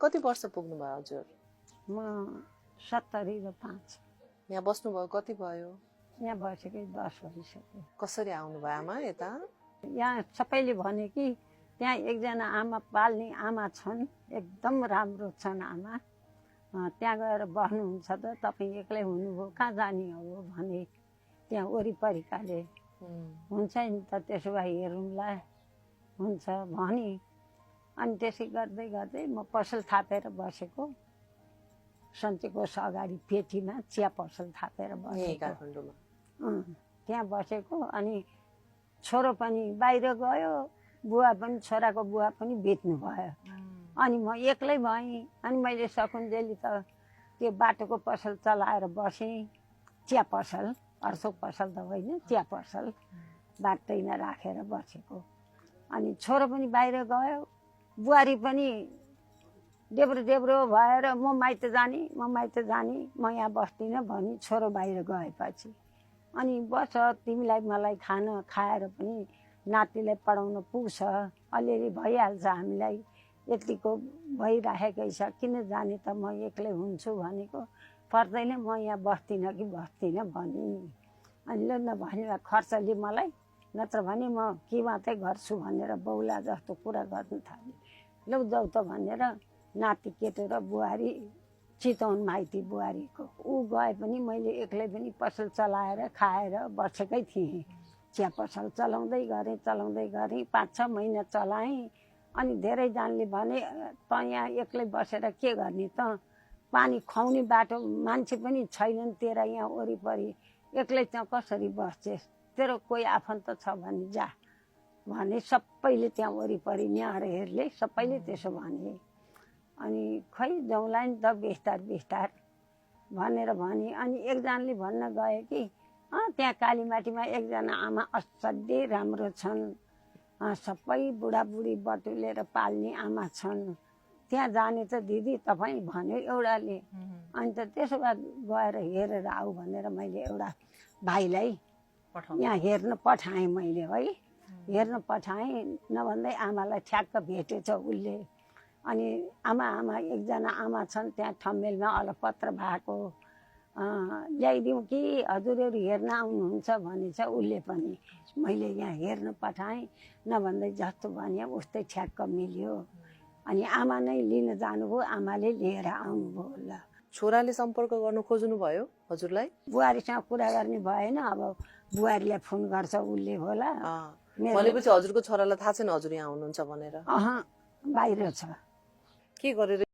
कति वर्ष पुग्नु भयो हजुर? म 70 र 5 यहाँ बस्नुभयो कति भयो? यहाँ बसेकै 10 भइसक्यो। कसरी आउनु भयो आमा यता? यहाँ सबैले भने कि त्यहाँ एकजना आमा पाल्ने आमा छन्, एकदम राम्रो छन् आमा, त्यहाँ गएर बस्नुहुन्छ त तपाईँ एक्लै हुनुभयो कहाँ जाने हो भने त्यहाँ वरिपरिकाले हुन्छ नि त त्यसो भए हेरौँला हुन्छ भने अनि त्यसै गर्दै गर्दै म पसल थापेर बसेको सन्चै कोष अगाडि पेटीमा चिया पसल थापेर बसेको काठमाडौँमा। त्यहाँ बसेको अनि छोरो पनि बाहिर गयो, बुवा पनि छोराको बुवा पनि बित्नु भयो अनि म एक्लै भएँ। अनि मैले सकुन्जेली त त्यो बाटोको पसल चलाएर बसेँ, चिया पसल, अर्सो पसल त होइन चिया पसल बाटैमा राखेर बसेको। अनि छोरो पनि बाहिर गयो, बुहारी पनि देब्रो देब्रो भएर म माइत जाने म यहाँ बस्दिनँ भनी छोरो बाहिर गएपछि अनि बस तिमीलाई मलाई खाना खाएर पनि नातिलाई पढाउन पुग्छ, अलिअलि भइहाल्छ, हामीलाई यतिको भइराखेकै छ, किन जाने त म एक्लै हुन्छु भनेको पर्दैन म यहाँ बस्दिनँ कि बस्दिनँ भने। अनि ल न भने खर्चले मलाई, नत्र भने म के मात्रै गर्छु भनेर बौला जस्तो कुरा गर्नु थाल्यो। लौ जाऊ त भनेर नाति केटो र बुहारी चितवन माइती बुहारीको ऊ गए पनि मैले एक्लै पनि पसल चलाएर खाएर बसेकै थिएँ। चिया पसल चलाउँदै गरेँ 5-6 महिना चलाएँ। अनि धेरैजनाले भने त यहाँ एक्लै बसेर के गर्ने त, पानी खुवाउने बाटो मान्छे पनि छैनन् तेरा यहाँ वरिपरि, एक्लै त्यहाँ कसरी बस्छेस्, तेरो कोही आफन्त छ भने जा भने सबैले त्यहाँ वरिपरि न्याहरेहरूले सबैले त्यसो भने। अनि खै जाउँला नि त बिस्तार बिस्तार भनेर भने। अनि एकजनाले भन्न गए कि त्यहाँ कालीमाटीमा एकजना आमा असाध्यै राम्रो छन्, सबै बुढाबुढी बटुलेर पाल्ने आमा छन्, त्यहाँ जाने त दिदी तपाईँ भन्यो एउटाले। अनि त त्यसो भए गएर हेरेर आऊ भनेर मैले एउटा भाइलाई यहाँ हेर्न पठाएँ मैले है, हेर्न पठाएँ। नभन्दै आमालाई ठ्याक्क भेटेछ उसले। अनि आमा एकजना आमा छन् त्यहाँ ठम्मेलमा अलपत्र भएको, ल्याइदिउँ कि हजुरहरू हेर्न आउनुहुन्छ भनेछ उसले पनि। मैले यहाँ हेर्न पठाएँ, नभन्दै जस्तो भने उस्तै ठ्याक्क मिल्यो। अनि आमा नै लिन जानुभयो, आमाले लिएर आउनुभयो। ल छोराले सम्पर्क गर्नु खोज्नु भयो हजुरलाई? बुहारीसँग कुरा गर्ने भएन, अब बुहारीलाई फोन गर्छ उसले होला। भनेपछि हजुरको छोरालाई थाहा छैन हजुर यहाँ हुनुहुन्छ भनेर? बाहिर छ। के गरेर